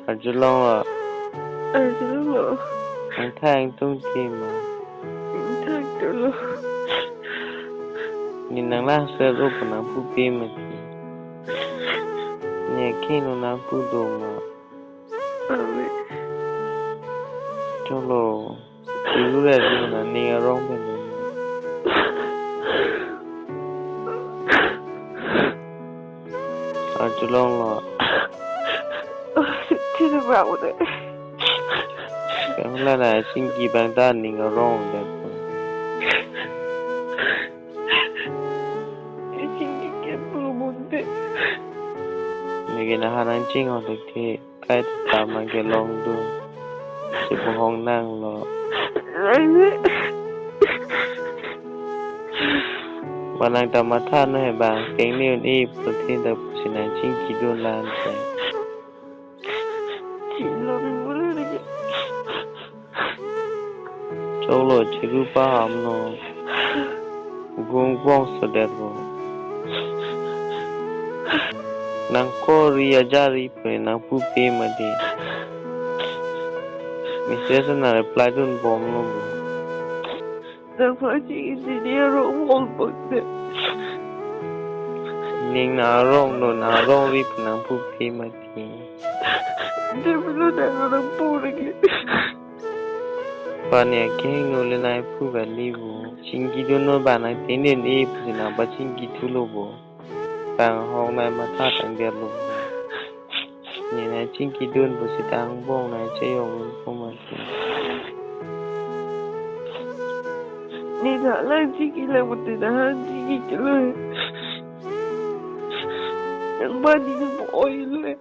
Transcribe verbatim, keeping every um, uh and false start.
Arjulong lo. Arjulong lo. Nangthan tungti ma? Nangthan tunglo. Ne nanglang sir up nangpupe mati. Ne kino nangpu do ma? Ave. Choklo. Chiru ra juna ning arong pen. Arjulong lo. Chini bau de. Kang la na chingki bang ta ning arong de. Chingki ke pulu bunte. Neke na hanang ching ho de ke. Kai ta mang ke long dun. Si bohong nang lo. Manang ta matha no he bang. Keng ni un-e putin ta pusi nang chingki dun lan te. Chilo ni mula ni. Choklo chiru paham no. Gung bong sodet lo. Nangkori ajari pen nangpupe mati. Message na reply dun bom lo. Nang phaji engineer rong hol bang de. Ning na arong no na arong ri pen nangpupe mati. De milo na lo nangpu lagi. Pani akeng no le nai pu bali bo. Chingki dun no ba nang tenen e pusi nang ba chingki thulo bo. Tang hong nai matha tang der lo. Ne nai chingki dun pusi tang bong nai cheyong po mati. Ne na lang chingki lang puti na hang chingki kilo. Nang ba ni mo oi le.